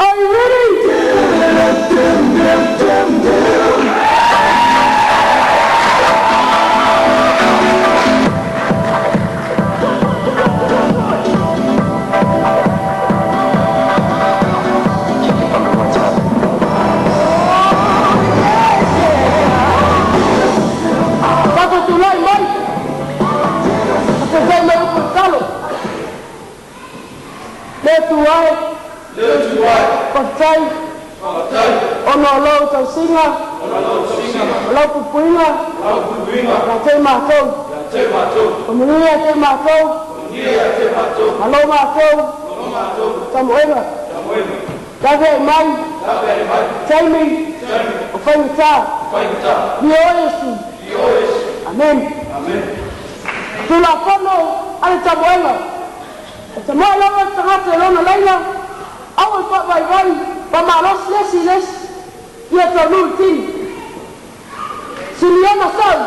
Are you ready? Tatou tulai mai, faifai mai upu i le talo. Le Atua e, faafetai ona o lau tausiga, o lau puipuiga ia te i matou. Faamanuia ia te i matou, malo matou, tamoega. Lavea mai, taimi, o faigata. Viia Oe Iesu. Amen. Tulafono a le Tamoega. E tamoe lava le tagata i lona laina, aua le faavaivai, faamalosi le isi i le isi, ia taunuu i tini. Siliona Sau.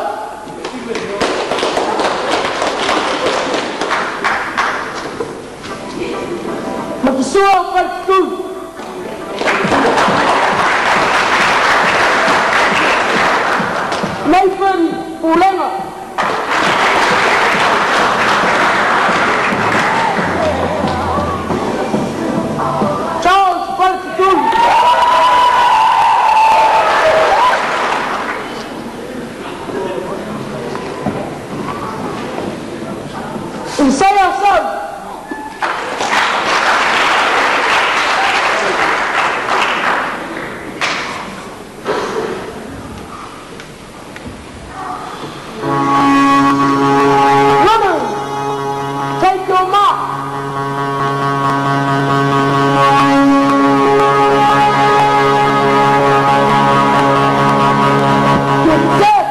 Matasua Faletutulu. Nathan Pulega. Charles Faletutulu. Isaiah Sau. Runners, take your mark. Get set.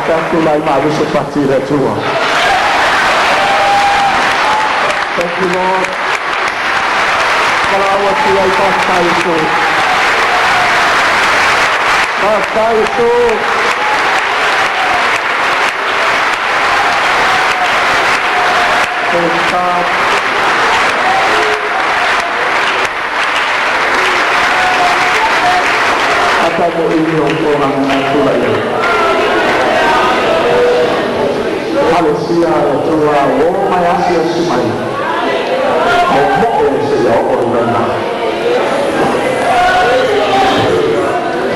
Faapea atu la ma ave se fati i le Atua. Thank you, Lord. Valaau atu ai faafetai Iesu. Faafetai Iesu. Praise God. Ata mo inyo po ang tulay. Halesia le Atua o mai asi asi mai. O mo e se ia o i lana.